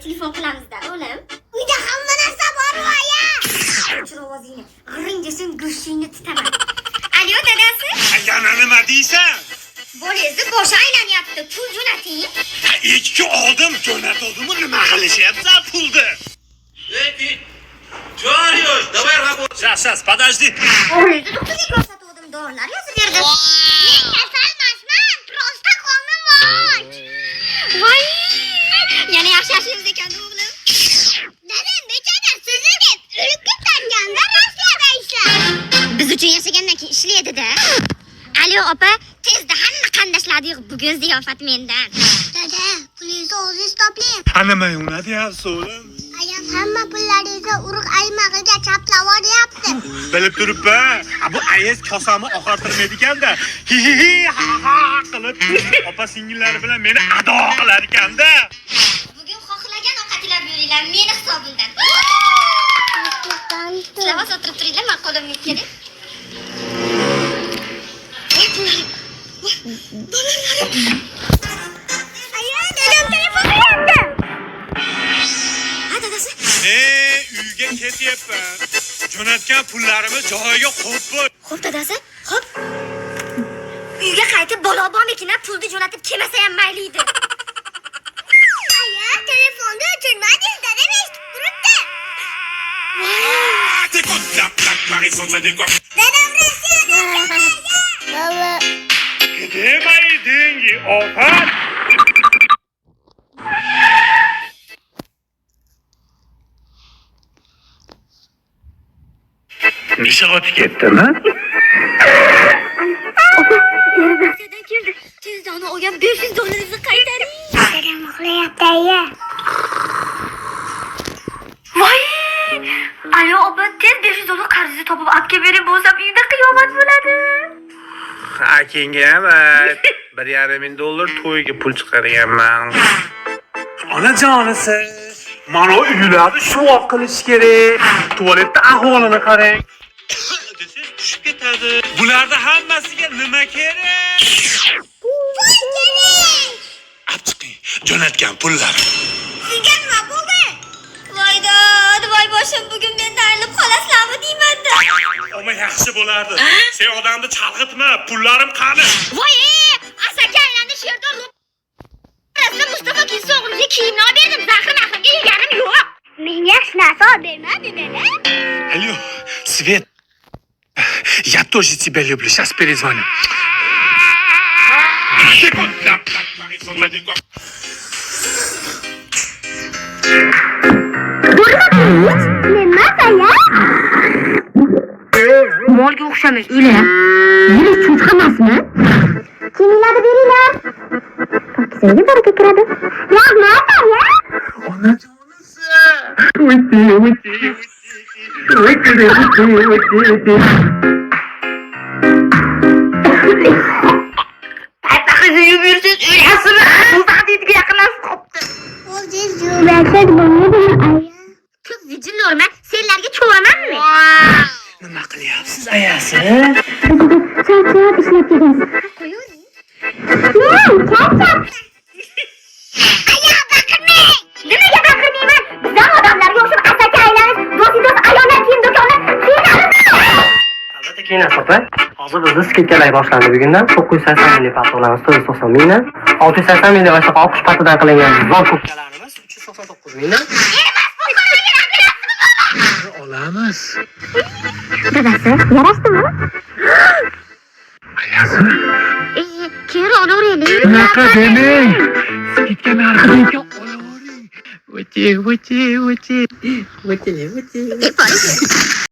Telefon qilamizda, o'g'lim. Uyda hamma narsa bor, aya. O'chir ovozingni. G'irring desang, go'shtingni titaman. Alo, dadasi? Yana nima deysan? Bolangizni boshi aylanyapti. Pul jo'nating. 2 kun oldin jo'natildimi, nima qilishyapsan pulni? Эй, ты! Чё орёшь? Давай работай. Сейчас, сейчас, подожди. O'g'lingizni doktorga ko'rsatuvdim, dorilar yozib berdi. Men kasal emasman, просто qornim och. Voy! Yana yaxshi yashaymiz ekan, o'g'lim. Dadam bechora sizni deb o'lib ketganda Rossiyada ishlab. Biz uchun yashagandan keyin ishlaydi-da. Alo, opa, tezda hamma qarindoshlarni yig'ib, bugun ziyofat mendan. Dada, pulingizni o'zingiz toping. Ha, nima deyapsiz, o'g'lim? Ayam hamma pullaringizni urug' aymog'iga chaplab olyapti. Bilib turibman. Ha, bu ayiz kosamni oqartirmaydi ekanda. Hi hi hi ha ha qilib opa singillari bilan meni ado qilar ekanda. Bugun xohlagan ovqatinglar beringlar, meni hisobimdan. Sizlar hozir o'tirib turinglar, men qo'limga keling. Voy, pullarim. Voy, dollarlarim. Aya, dadam telefon qilyapti. Ha, dadasi. Men uyga ketyapman. Jo'natgan pullarimni joyiga qo'yib qo'y. Xo'p, dadasi, xo'p. Uyga qaytib bola bormikin, pulni jo'natib kelmasa ham mayli edi. Aya, telefonni o'chirmadingiz, dadam eshitib turibdi. Dadam Rossiyada ekan, aya. Baba. Где мои деньги, ovqat? Mishig'i ketdimi? Rossiyadan keldi. Tezda uni olgan 500 dollaringizni qaytaring. Dadam uxlayapti, aya. Voy! Alo, opa, tez 500 dollar qarzingizni topib olib kelib bering, bo'lsam uyda qiyomat bo'ladi. Akangga ham 1,5 ming dollar to'yga pul chiqarganman. Onajonisi, mana uylarni shuvoq qilish kerak. Tualetda ahvolini qarang. Desangiz tushib ketadi. Bularda hammasiga nima kerak? Pul kerak. Olib chiqing jo'natgan pullar. Sizga nima bo'ldi? Voy dod, voy boshim, bugun mendan ayrilib qolasizlarmi deyman-da. Oma yaxshi bo'lardi. Sen odamni chalg'itma, pullarim qani? Voy, asaka aylandi sherda ro'parasida Mustafa kelsa o'g'limga kiyimni olib berdim. Zahri mahrimga yeganim yo'q. Menga hech narsa olib bermadi, dada. Алло, Свет. Я тоже тебя люблю. Сейчас перезвоню. Nima, aya? Molga o'xshamish ular. Yirik cho'chqa emasmi? Kiyimlarni beringlar. Pokizangga baraka kiradi. Rahmat, aya. Onajonisi. Уйти, уйти, уйти, уйти, уйти, уйти. Paytaqingizni yuvib yursangiz o'lasizmi? Do'zax yaqinlashib qolibdi. O'zingiz yuvsangiz bo'lmaydimi, aya? Ko'p vijillorma, senlarga cho'vamanmi? Nima qilyapsiz, ayasi? Charchab ishlab kelgansiz. Qo'yavering. Men charchab. Aya, baqirmang. Nimaga baqirmayman? Bizam odamlarga o'xshab asaka aylanish, do'st do'st ayollar kiyim do'koni kiyinamiz. Albatta kiyinasiz, opa. Hozir bizda скидка lar boshlandi bugundan. 980 minglik paltolarimiz 490 mingdan, 680 minglik oyoq oqish patidan qilingan zo'r kurtkalarimiz 399 mingdan. Olamiz. Dadasi, yarashdimi? Ayasi. Keyin olaveraylik. Unaqa demang. Скидка narxida ekan, olavering. O'ti, o'ti, o'ti. O'ti, o'ti.